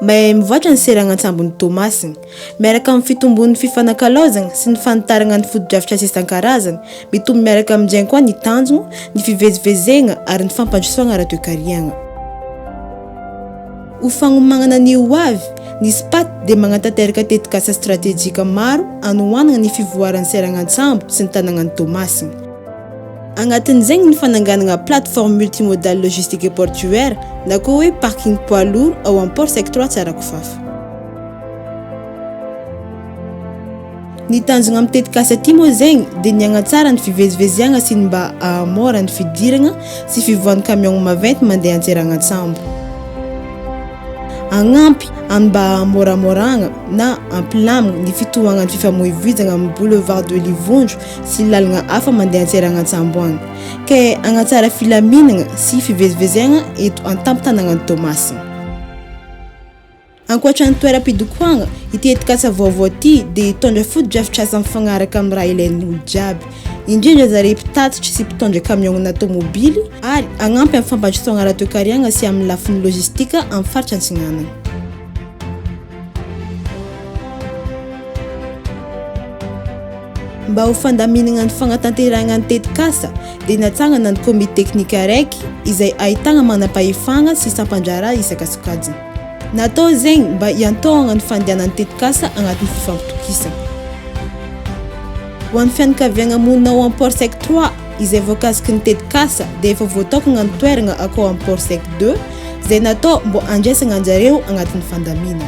Mahay mivoatra ny seranan-tsambon'i Toamasina. Miaraka amin'ny fitombon'ny fifanakalozana sy ny fanitarana ny fotodrafitrasa isan-karazany, mitombo miaraka amin'izay koa ny tanjona, ny fivezivezena ary ny fampandrosoana ara-toekarena. Ho fagnomagnana ny ho avy, ny Spat dia magnatanteraka tetikasa stratejika maro hanohanana ny fivoaran'ny seranan-tsambo sy ny tanànan'i Toamasina. Agnatin'izegny ny fananganagna plateforme multimodale logistique et portuaire na koa hoe parking poids lourd ao amin'ny port sec trois Tsarakofafa. Ny tanjogna amin'ny tetikasa ty moa zegny dia ny hagnatsara ny fiveziveziagna sy ny mba hahamora ny fidiragna sy fivoahan'ny camion maventy mandeha an-tseranan-tsambo. Hagnampy amin'ny mba hahamoramoragna na hampilamigna ny fitohagnan'ny fifamoivoizagna amin'ny boulevard de l'Ivondro sy lalagna hafa mandeha an-tseranan-tsambo agny, ke hagnatsara filaminagna sy fivezivezegna eto an-tampon-tanàgnan'i Toamasina. Ankoatra ny toeram-pidokoagna, ity tetikasa vaovao ity dia hitondra fotodrafitrasa mifagnaraka amin'ny raha ilain'ny olo jiaby, indrindra zare mpitatitra sy mpitondra kamiaonina tômôbily ary hagnampy amin'ny fampandrosoagna ara-toekariagna sy amin'ny lafiny lojistika amin'ny faritra Antsinanana. Mba ho fandaminana ny fagnatanterahagna ny tetikasa dia natsangana ny komity teknika araiky izay ahitagna manam-pahefagna sy sampan-draharaha isaka sokajiny. Natao zegny mba hiantohagna ny fandehanan'ny tetikasa agnatin'ny fifampitokisana. Ho an'ny fianakaviagna monina ao amin'ny Port Sec Trois izay voakasiky ny tetikasa dia efa voatokagna ny toeragna akao amin'ny Port Sec Deux izay natao mbô handraisagna anjareo agnatin'ny fandaminana.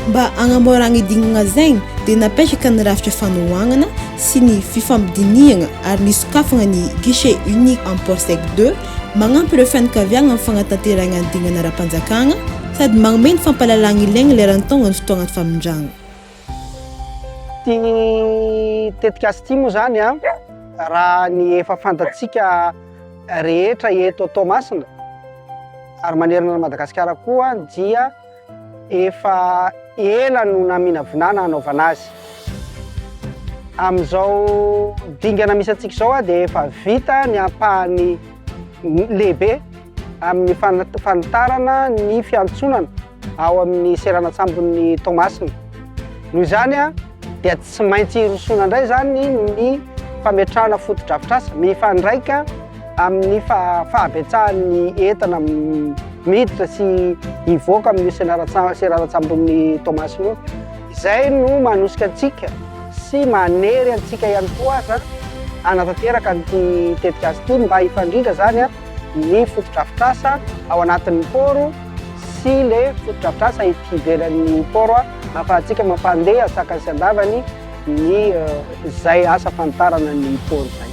Mba hagnamoragna idignana zegny dia napetraka ny rafitra fanohagnana sy ny fifampidinihagna ary nisokafagna ny guichet unique en port sec deux magnampy ireo fianakaviagna amin'ny fagnatanterahagna ny dingana ara-panjakagna sady magnome ny fampahalalagna ilaigna leran'ny tonga ny fotoagnan'ny famindragna. Ity tetikasa ity moa izany an, raha ny efa fantatsika rehetra eto Toamasina ary manerana an'i Madagasikara koa dia efa ela no naminavinana hanaovana azy. Amin'izao dingana misy antsika izao dia efa vita ny ampahany lehibe amin'ny fanitarana ny fiantsonana ao amin'ny seranan-tsambon'i Toamasina. Noho izany dia tsy maintsy hirosoana indray izany ny fametrahana fotodrafitrasa mifandraika amin'ny fahabetsahan'ny entana miditra sy hivoaka amin'io seranan-tsambon'i Toamasina io. Izay no manosika antsika sy manery antsika ihany koa aza hanatanteraka an'ity tetikasa ity mba hifandrindra izany ny fotodrafitrasa ao anatin'ny port sy le fotodrafitrasa ety ivelan'ny port ahafahantsika mampandeha an-tsakany sy an-davany ny izay asa fanitarana ny port izay.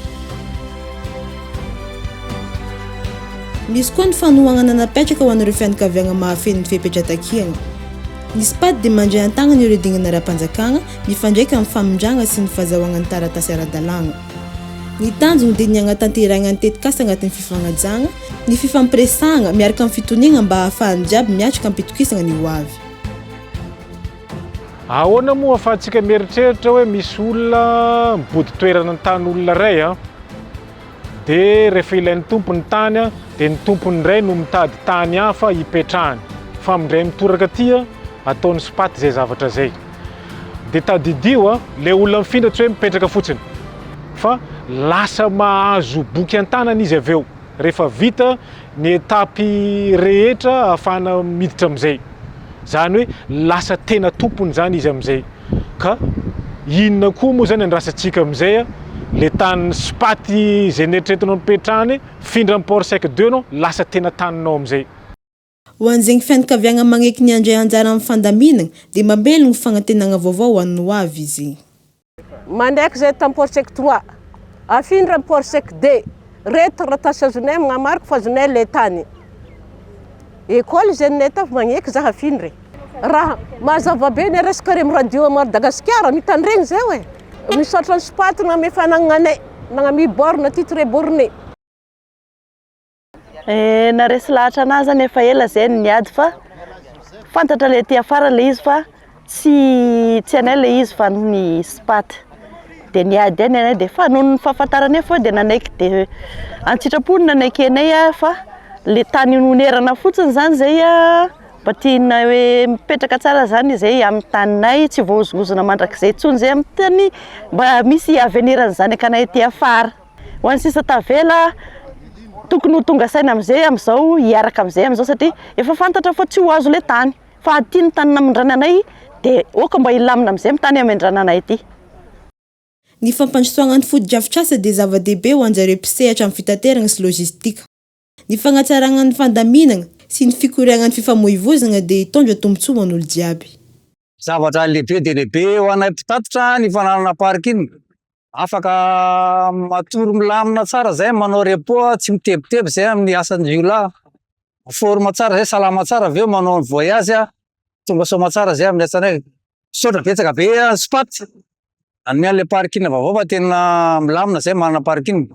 Misy koa ny fanohanana napetraka ho an'ireo fianakaviagna mahafeno ny fepetra takiagna. Ny SPAD dia mandray an-tagnana ireo dingana ara-panjakagna mifandraika amin'ny famindragna sy ny fahazahoagna ny taratasy ara-dalàgna. Ny tanjogno dia ny hagnatanterahagna ny tetikasa agnatin'ny fifagnajagna, ny fifampiresahagna miaraka amin'ny fitoniagna mba hahafahan'ny jiaby miatrika am-pitokisagna ny ho avy. Ahoana moa ahafahantsika mieritreritra hoe misy olona mibodo toerana ny tany olona iray an? Dia rehefa ilain'ny Tompo ny tany an, dia ny tompony indray no mitady tany hafa hipetrahany. Fa amin'indray mitoraka aty an, ataon'ny spat izay zavatra izay. Dia tadidio an, ilay olona mifindra tsy hoe mipetraka fotsiny, fa lasa mahazo boky an-tanana izy avy eo. Rehefa vita ny étape rehetra ahafahana miditra amin'izay. Izany hoe lasa tena tompony izany izy amin'izay. Ka inona koa moa izany andrasantsika amin'izay a? Le tany spat izay neritreretinao nipetrahany, mifindra amin'ny port sec deux anao, lasa tena taninao amin'izay. Ho an'izegny fianakaviagna magneky ny handray anjara amin'ny fandaminagna dia mamelogno fagnantenagna vaovao ho an'ny ho avy izy. Manaiky zay tam port sec trois, afindra am port sec deux, reto taratasy azonay magnamarika fa azonay le tany. École zay ninay tao fa magneky za hafindra e. Raha mazava be ny resaka rem radio Madagasikara, mitandregny zay oe. Misaotra ny SPAT nagname fanagnana anay, nagname borne titre borne. Eh, naresy lahatra anahy zany efa ela zay ny niady fa fantatra le aty afara le izy fa tsy tsy anay le izy fa ny spat de niady ihany anay de fa noho ny fahafantaranay fa de nanaiky de an-tsitrapo no nanaikenay ah fa Le tany nonerana fotsiny zany zay a, mba tianay hoe mipetraka tsara zany izay amin'ny taninay, tsy voahozongozona mandrakizay intsony zay amin'ny tany, mba misy avenir ny zanakanay aty afara. Ho an'ny sisa tavela, tokony ho tonga saina amin'izay amin'izao, hiaraka amin'izay amin'izao satria efa fantatra fa tsy ho azo le tany, fa aty ny tany namindrana anay dia aoka mba hilamina amin'izay amin'ny tany hamindrana anay ity. Ny fampandrosoagna ny fotodrafitrasa dia zava-dehibe ho anjareo mpisehatra amin'ny fitateragna sy lojistika. Ny fagnatsaragna ny fandaminagna sy ny fikoriagnan'ny fifamoivoizagna dia hitondra tombontsoa ho an'olo jiaby. Zavatra lehibe dia lehibe ho anay mpitatitra ny fananana parking. Afaka matory milamina tsara zay, manao repos, tsy mitebiteby zay amin'ny asan-jiolahy. En forme tsara zay, salama tsara avy eo manao ny voyage, tonga soamatsara zay amin'ny asanay. Misaotra betsaka be Spat nanome an'ilay parking vaovao fa tena milamina zay manana parking.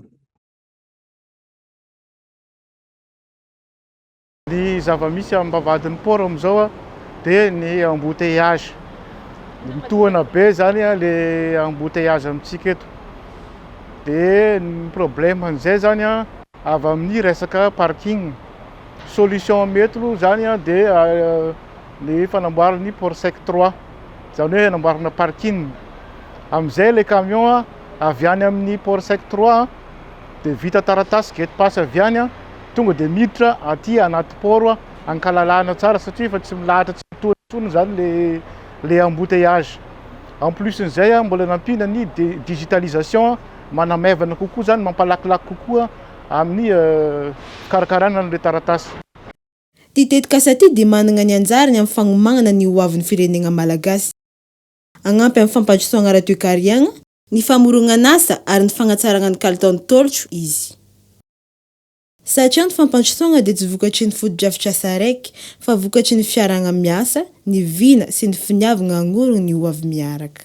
Ny zava-misy am-bavahadin'ny port amin'izao dia ny embouteillage. Mitohana be zany le embouteillage amintsika eto. Dia ny problème an'izay zany avy amin'ny resaka parking. Solution mety aloha zany dia ny fanamboarana ny port sec 3, izany hoe hanamboarana parking. Amin'izay ilay camion avy any amin'ny port sec 3 dia vita taratasy gate pass avy any, tonga dia miditra aty anaty port ankalalahana tsara satria efa tsy milahatra tsy mitohana intsony izany le le embouteillage. En plus n'izay mbola nampiana ny digitalisation manamaivana kokoa izany, mampalakilaky kokoa amin'ny fikarakarana an'ilay taratasy. Ity tetikasa ity dia manana ny anjarany amin'ny fagnomagnana ny ho avin'ny firenena malagasy. Hagnampy amin'ny fampandrosoagna ara-toekariagna, ny famorognan'asa ary ny fagnatsaragna ny kalitaon'ny tôlotro izy. Satria ny fampandrosoagna dia tsy vokatry ny fotodrafitrasa araiky fa vokatry ny fiarahagna miasa, ny vina sy ny finiavagna hagnorigna ny ho avy miaraka.